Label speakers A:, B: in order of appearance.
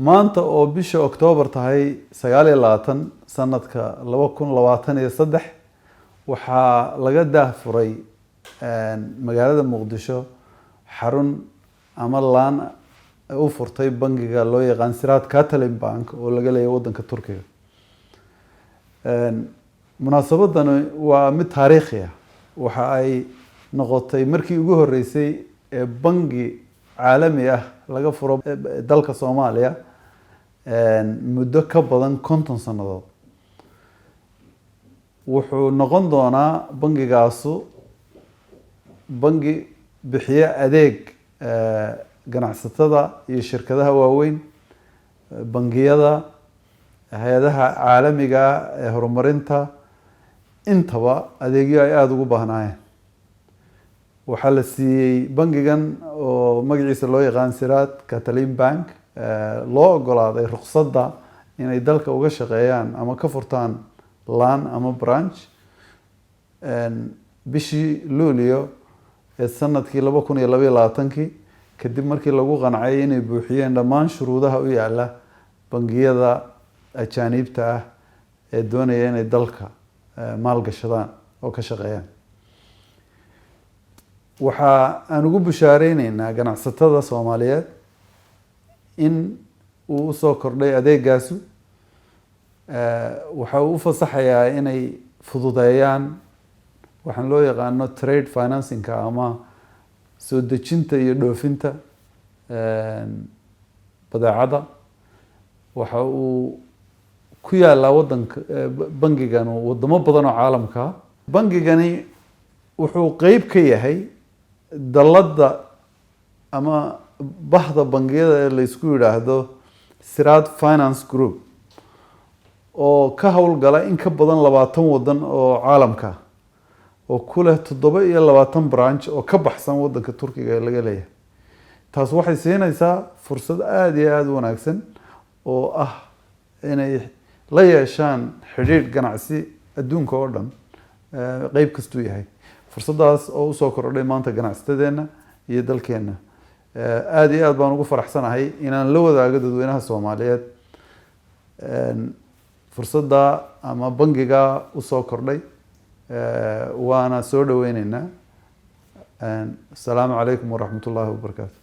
A: Maanta oo bisha Oktoobar tahay 29, sanadka 2023, waxaa laga daahfuray magaalada Muqdisho xarun ama laan u furtay bangiga loo yaqaan Ziraat Katilim Bank oo laga leeyahay wadanka Turkiga. Munaasabadani waa mid taariikhi ah. Waxa ay noqotay markii ugu horeysay ee bangi caalami ah laga furo dalka Soomaaliya muddo ka badan 50 sannadood. Wuxuu noqon doonaa bangigaasu bangi bixiyo adeeg ganacsatada iyo shirkadaha waaweyn, bangiyada, hay-adaha caalamiga ee horumarinta, intaba adeegyo ay aada ugu baahnaayeen. Waxaa la siiyey bangigan oo magaciisa loo yaqaan Ziraat Katilim Bank loo ogolaaday ruqsadda inay dalka uga shaqeeyaan ama ka furtaan laan ama branch bishii Luulyo ee sanadkii 2022-kii, kadib markii lagu qancay inay buuxiyeen dhammaan shuruudaha u yaala bangiyada ajaaniibta ah ee doonaya inay dalka maalgashadaan oo ka shaqeeyaan. Waxa aan ugu bushaareyneyna ganacsatada Soomaaliyeed in uu usoo kordhay adeegaasu. Waxa uu ufasaxayaa inay fududeeyaan waxaan loo yaqaano trade financing-ka ama soo dejinta iyo dhoofinta badeecada. Waxa uu ku yaalaa wadanka bangigan wadamo badan oo caalamka. Bangigani wuxuu qeyb ka yahay dalladda ama bahda bangiyada ee la isku yidhaahdo Ziraat Finance Group oo ka howlgala in ka badan 20 wadan oo caalamka, oo ku leh 27 branch oo ka baxsan wadanka Turkiga ee laga leeyahay. Taas waxay siinaysaa fursad aada iyo aada u wanaagsan oo ah inay la yeeshaan xidhiidh ganacsi adduunka oo dhan, qeyb kastuu yahay. Fursaddaas oo usoo kordhay maanta ganacsatadeenna iyo dalkeenna. Aada iyo aad baan ugu faraxsanahay inaan la wadaago dadweynaha Soomaaliyeed fursadda ama bangiga usoo kordhay, waana soo dhaweyneynaa. Asalaamu calaykum waraxmat ullaahi wabarakaatu.